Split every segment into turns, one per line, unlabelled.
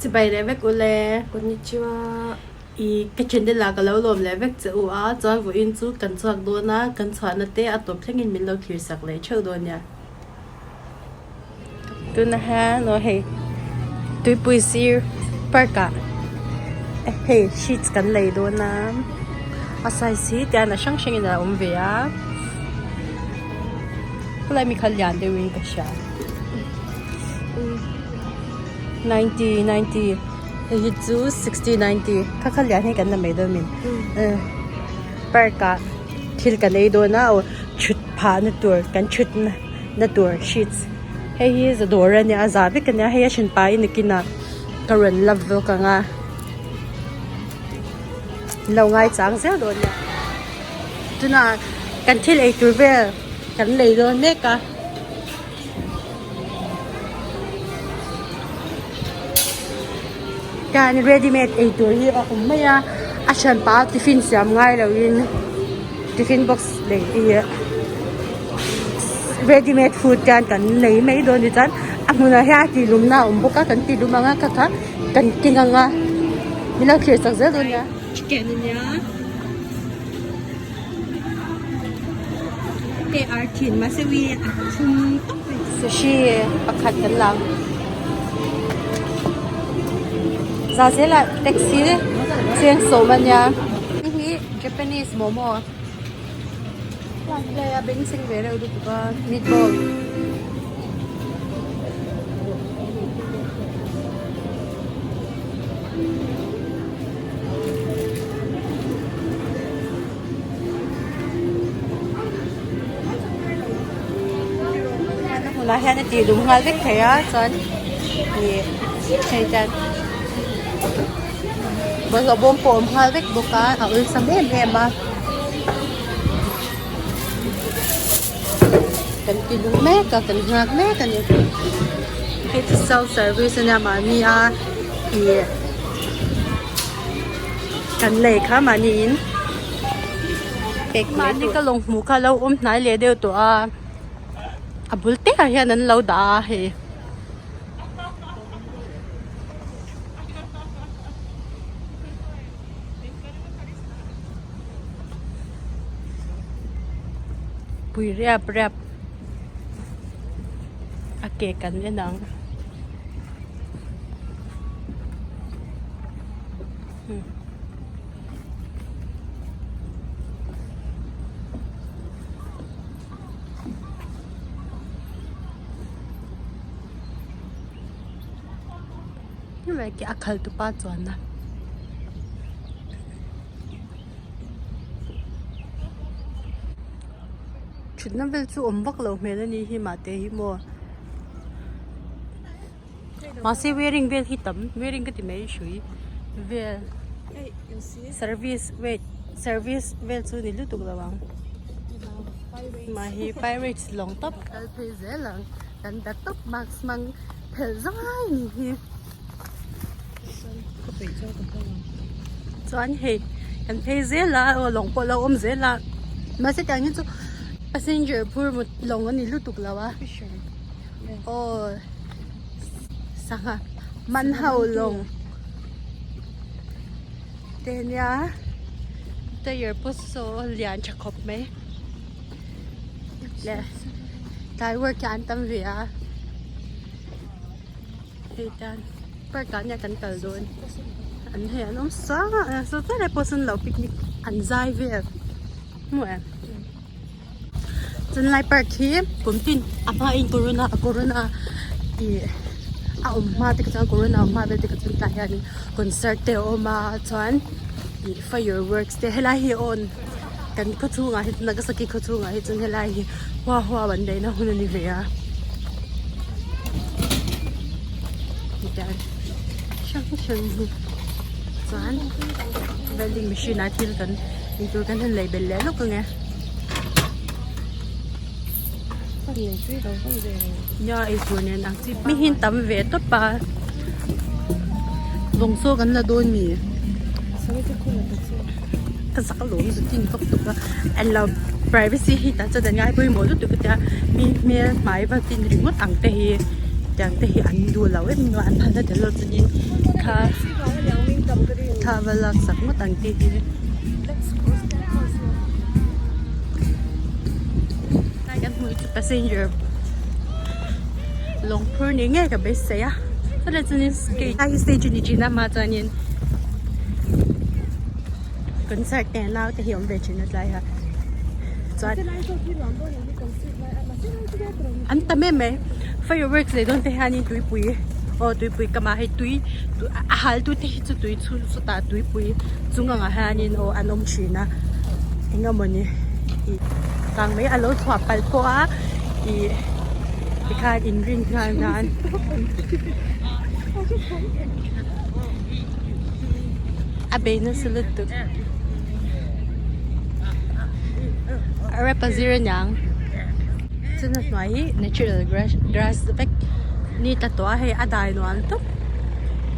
Chibai leh vek ule.
Konnichiwa.
I ka channel ah ka lo lawm leh vek che u a, chuan vawiin chu kan chhuak dawn a, kan chhuahna te a tawp thlengin min lo thlir sak leh theuh dawn nia. Tunah hian aw hei tuipui sir park ah hei sheets kan lei dawn a, a size hi tian a hrang hrangin a awm ve a, khawlai mi kha lian deuhin ka hria. 90 90 hei hi chu 60 90 kha kha lian hi kan la mai dawn min park ah thil kan ei dawn a aw thut phah na tur kan thut na tur sheets hei hi za dawr a nia a za vek a nia hei a then pahin nakinah ka rawn la vlog ang a lo ngaichang zel dawn nia tunah kan thil ei tur vel kan lei dawn mek a. Hian ready made ei tur hi a awm mai a a hranpa a tiffin siam ngai lo in tiffin box lei te hi ready made food te hian kan lei mai dawn a ni chuan a hmunah hian a tih lumna a awm bawk a kan tih lum ang a kha kha kan keng ang a min lo thlir chak zel dawn nia. Chicken a nia. Hei ar thin mahse ui a thlum tawp mai. Sushi pakhat kan la ang. Za zela taxi cheng sawm a nia. Hei hi Japanese momo lai a beng chheng ve reuh lutuk a meatball. Hmunah hian a tih lum nghal vek thei a chuan ih hei hian bawlhhlawh bawm pawh a awm nghal vek bawk a a awlsam em em a kan ti lum mek a kan nghak mek a ni hei chu self service ania mahni a ih. Kan lei kha mahniin mahni ka lawng hmuh kha lo awm hnai leh deuh tawh a a bul te ah hian an lo dah a hei. Pui riap riap a ke kan en ang. A khal tu pa chuan a thutna vel chu awm vak loh hmel a ni hi mahte hi maw. Mahse wearing vel hi tam wearing ka ti mai hrui vel service wait service vel chu ni lutuk lo ang mahhi pirates lawng tawp kal phei zel ang kan ta tawp mask hmang phelh zai ni hi chuan hei kan phei zel a aw lawng pawh a lo awm zel a mahse tiang hi chu passenger phur lawng a ni lutuk lo a. Aw sangha man ho lawng te nia tyre pawh saw lian tha khawp mai leh tlai work hi an tam ve a hei tan park ah nia kan kal dawn an hei an awm sang a saw tlai pawh sawn lo picnic an zai vel hmuh em. Chulai park hi kum tin a hmain corona a corona ih a awm hma te kha chuan corona a awm hma vel te kha chuan tlai hianin concert te a awm a chuan ih fireworks te helai hi a awn kan khaw chhungah hi Nagasaki khaw chhungah hi chuan helai hi hua hua an daihna hun a ni ve a tihian hrang hrang hi chuan vending machine ah thil kan eitur kan han lei belh leh lawk ang e. Nia eitur nen ang chi mi hi an tam ve tawp a lawng saw kan la dawn mi ka zak alawm zu tin vak tuk a an lo privacy hi tah chuan an ngai pawimawh lutuk a tia mi hmel hmai va tin ringawt ang te hi. Tiang te hi an duh lo em em a an phalna tel lo chuanin thla thla va lak sak ngawt ang tih hi tlai kan hmuh hi chu passenger lawng phur ni ngei ka beisei a chutah chuanin stage hi stage a ni thin a hma chuanin concert te nau te hi a awm ve thin a tlai a chuan an tam em mai fireworks leh dawn te hianin tuipui aw tuipui kam ah hei tui a hal tu te hi chu tui chhun chutah tuipui chung ang ah hianin aw an awm thin a eng emawni ih kang mai a lo chhuah palh pawh a ih tikhan inrin nghal nan. A bei nasa lutuk. A rap a zir aniang. Chuna hnuai hi natural grass grass vek ni tla tawh a hei a dai nuam tawp.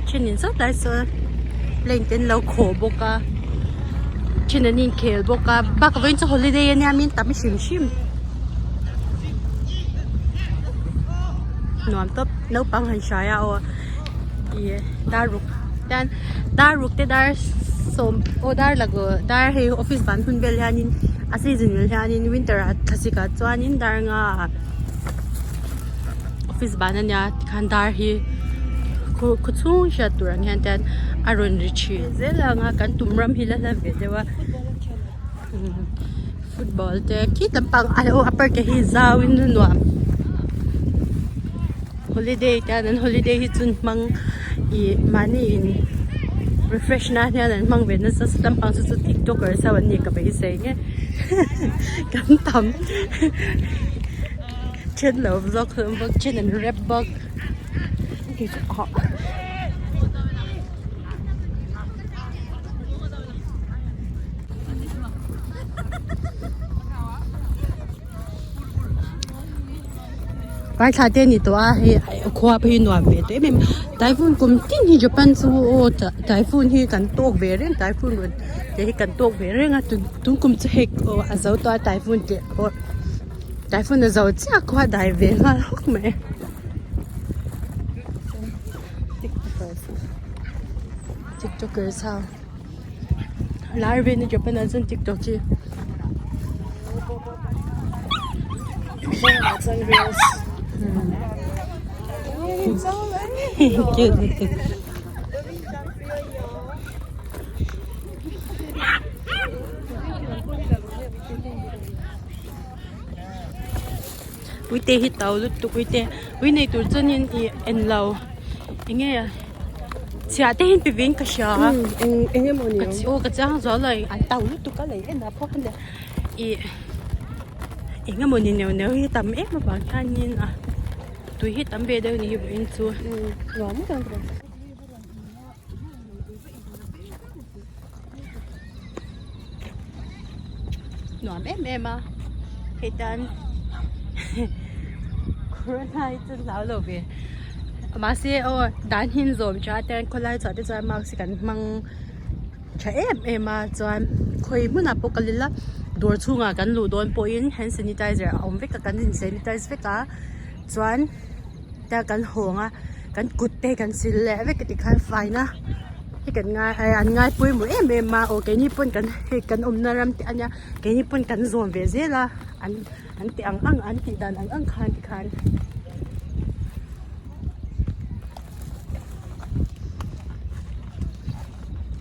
Thenin saw tlai saw plane te an lo khawh bawk a then an inkhel bawk a bakah vawiin chu holiday ania min tam hrim hrim. Nuam tawp naupang han hrai a aw. Ih dar ruk hian dar ruk te dar sawm aw dar lak dar hei office ban hun vel hianin a season vel hianin winter ah thlasik ah chuanin dar nga ah office ban ania tikhan dar hi khaw chhung hriat tur ang hian tian a rawn ri thin zel ang a kan tum ram hi la hla ve deuh a football te khi lampang aw a park hi zau in a nuam. Holiday te an holiday hi chu hmang ih mahni in refresh nan hian an hmang ve nasa lampang chu chu tiktokers ho an ni ka beisei nge kan tam then lo vlog hlawm bawk then an rap bawk. Vai thla te a ni tawh a hei khua pawh hi nuam ve tawh em em typhoon kum tin hi Japan chu aw typhoon hi kan tawk ve reng typhoon rawn te hi kan tawk ve reng a tun kum chu hei aw a zo tawh a typhoon teh pawh typhoon a zo chiah khua dai ve nghal hawk mai. Tiktokers ho lar ve ni Japan ah chuan tiktok hi. Uite hi to lutuk uite ui nei tur chuanin ih englo enge chhiah te hi an ti ve in ka hria aw ka chiang zual lo an to lutuk a lei en ah pawh khan ih eng emawni neuh neuh hi tam em avang hianin a tui hi tam ve deuh a ni hi vawiin chu. Nuam em em a hei tan corona hi chu hlau lo ve mahse aw dan hin zawm tha ten khawlai chhuah te chuan mask hi kan hmang tha em em a chuan khawi hmunah pawh kal ila dawr chhungah kan luh dawn pawhin hand sanitizer a awm vek a kan in sanitize vek a chuan ta kan hawng a kan kut te kan sil leh vek a tikhan faina hi kan ngai an ngai pawimawh em em a aw keini pawn kan hei kan awmna ram te ania keini pawn kan zawm ve zel a an an tih ang ang an tih dan ang ang khan tikhan.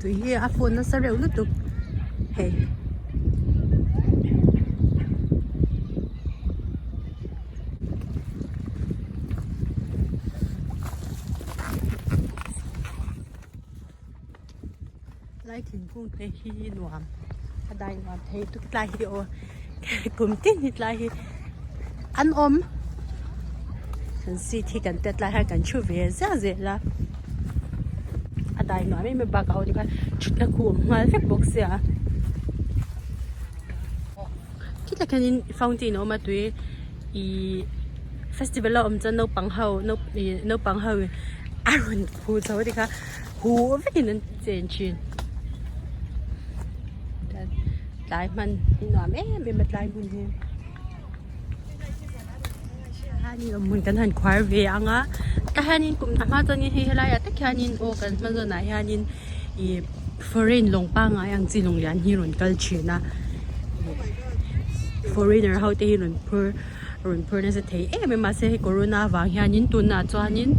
Tui hi a fawn nasa reuh lutuk hei. Lai thingkung te hi nuam a dai nuam thei tuk tlai hi aw kum tin hi tlai hi an awm kan seat hi kan tet lai hian kan thu ve ziah zel a a dai nuam em em bakah ho te khan thutna khu a awm nghal vek bawk sia. Khitah khianin fountain a awm a tui ihh festival a awm chuan naupang ho ih naupang ho a rawn hu chho a tikha hu vekin an chen thin tlai hman hi nuam em em a tlai hmun hi. Hianin awmhmun kan han khuar ve ang a tah hianin kum hna hma chuanin hei helaiah tak hianin aw kan hma zawnah hianin ih foreign lawng pangngai ang chi lawng lian hi rawn kal thin a foreigner ho te hi rawn phur rawn phur nasa thei em em a mahse hei corona avang hianin tunah chuanin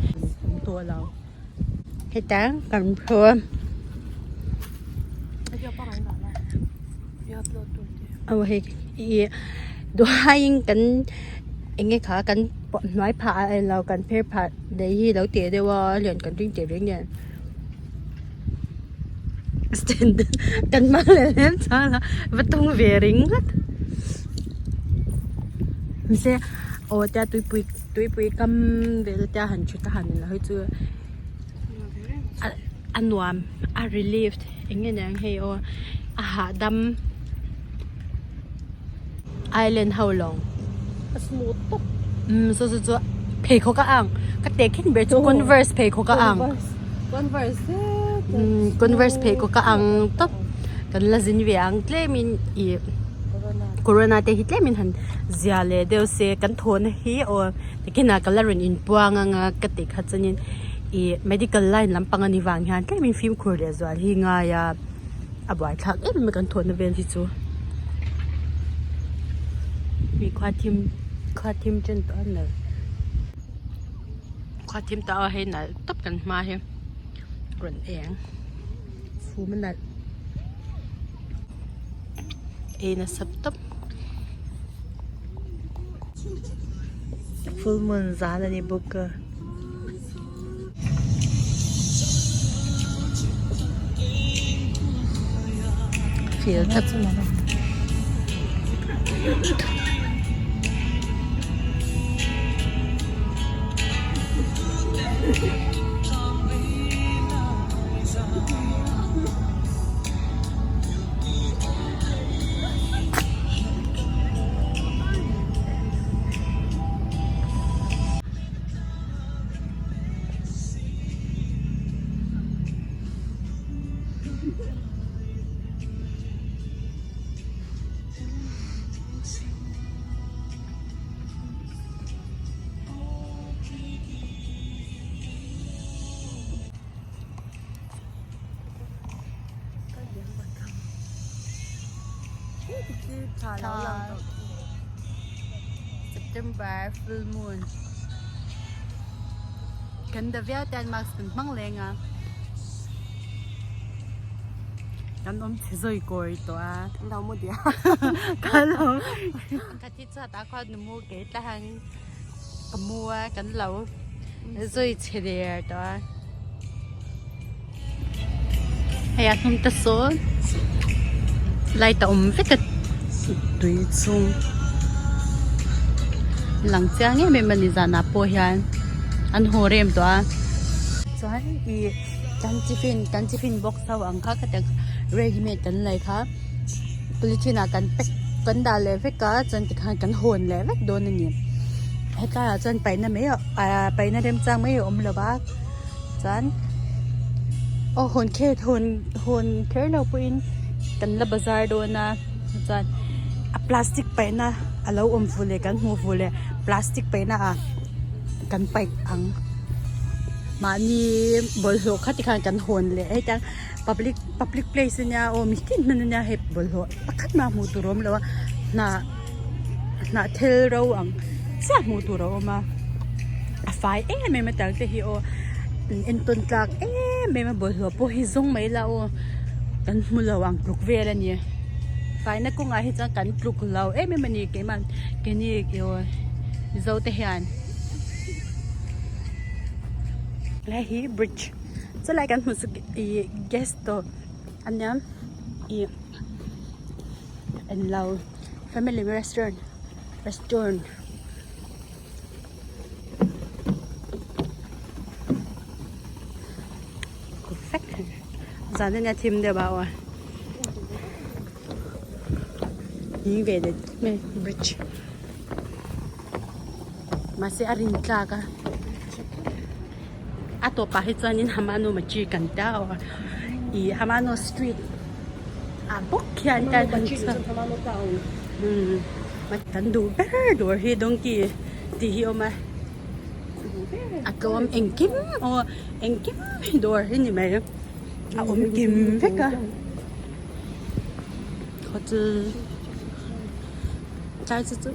awm tawh lo heta kan phur aw hei ih duhaiin kan eng nge kha kan hnuai phah a eng lo kan pher phah daih hi lo teh deuh a lian kan ring teh reng nen stand kan hmang leh hlem chang a va tung ve ringawt mahse aw tia tuipui tuipui kam vel te han thut a han inlo hi chu a nuam a relief eng nge niang hei aw a hahdam island ho lawng
a smooth tawp
umm saw saw chu pheikhawk a ang ka tehkhin ber chu converse pheikhawk a ang
converse
umm converse pheikhawk a ang tawp kan la zin ve ang tlemin ih corona te hi tlemin han zia leh deuh se kan thawhna hi aw Tikhinah ka la rawn inpuang anga ka tih kha chuanin ih medical line lampang a ni vang hian tlemin fimkhur leh zual hi ngai a a buaithlak em em a kan thawhna vel hi chu mi khua thim khua thim chen tawh a nalh khua thim tawh a hei nalh tawp kan hma hi rawn eng fum a nalh ei nasa tawp.
Full moon zan a ni bawk a.
Feel tlat. September full moon kan da viau tan mask kan hmang leng a kan awm chhe zawi kawi tawh a
Kan lo mu diam
kan lo ka thi chhuat ah khuan nu mu ke tlang ka mu a kan lo zawi chhe der tawh a. Hei a hnung te sawn light a awm vek a tui chhung lang chiang em em a ni zanah pawh hian an haw rem tawh a chuan ih kan tiffin kan tiffin box ho ang kha khatiang ready made kan lei kha polythene ah kan pack kan dah leh vek a chuan tikhan kan hawn leh vek dawn a ni hetlaiah chuan paihna mai ah paihna remchang mai a awm lo va. Chuan aw hawn kher hawn hawn kher lo pawhin kan la bazar dawn a chuan a plastic paihna a lo awm fu leh kan hmuh fu leh plastic paihna ah kan paih ang mahni bawlhhlawh kha tikhan kan hawn leh hetiang public public place ania aw mitin hman ania hei bawlhhlawh pakhat mah hmuh tur a awm lo a hnah hnah thil ro ang chiah hmuh tur a awm a a fai em em a tel te hi aw entawn tlak em em a bawlhhlawh pawh hi zawng mai ila aw kan hmu lo ang tluk vel a ni faina kawngah hi chuan kan tluk lo em em a ni keimah keini aw mizo te hian hei hi bridge chulai kan hmuh chu ih gas tawh a nia ih englo family restaurant restaurant zan ania thim deuh a aw ding ve leh mai bridge mahse a rin tlak a a tawpah hi chuanin hamano machi kan tia aw ih hamano street ah bawk khian kan duh ber dawr hi donkey. tih hi a awm a a tlawm engkim aw engkim dawr hi ni mai a awm kim vek a hotel tlai chu chu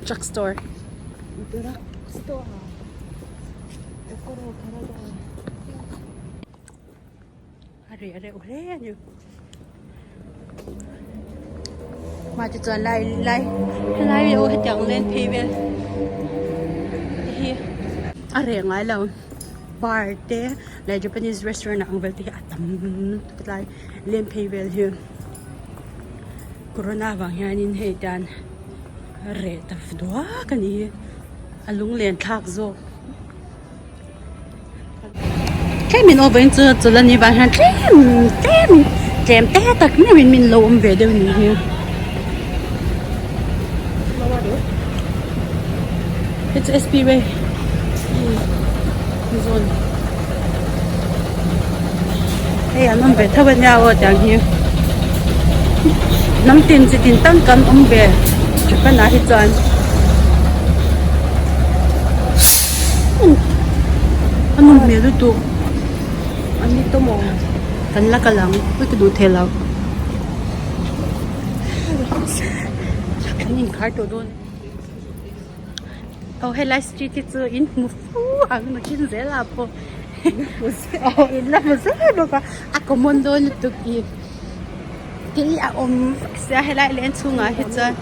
drug store. A reh reuh hle a ni. Mah te chuan lai lai helai aw hetiang len phei vel te hi a reh ngai lo bar te leh Japanese restaurant ang vel te hi a tam lutuk a tlai len phei vel hi corona vang hianin hei tan a reh ta duak a ni hi a lunglen thlak zawk. Tlemin aw vawiin chu chawlh a nih vang hian tlem tlem tlem te tak meuhin min lo awm ve deuh ni hi. Hei chu SP way zawn hei an awm ve tho a nia aw tiang hi hnam tin chi tin tak kan awm ve Japan ah hi chuan. A nawm hmel lutuk a ni tawm aw kan la kal ang ui ka duh thei lo kan inkhar tawh dawn aw helai street hi chu in hmu fu ang nakin zel ah pawh aw in la hmu zel bawk a a common dawn lutuk i thil a awm vek sia helai leng chhungah hi chuan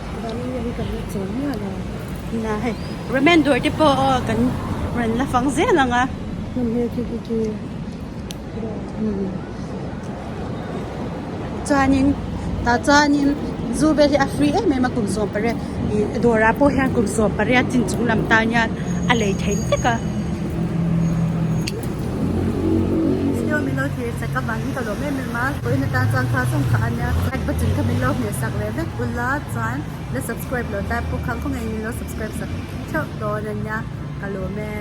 na hei ramen dawr te pawh aw kan rawn la fang zel ang a chuanin tah chuanin zu vel hi a free em em a kum 18 ih dawrah pawh hian kum 18 chin chung lam tan hian a lei theih vek a. Milo thir chak avangin ka lawm em em a vawiin atan chuan kha sawm kha a nia like button kha min lo hmeh sak ve vek ula chuan la subscribe lo tai pawh khan khawngaih in min lo subscribe sak theuh dawn a nia ka lawm e.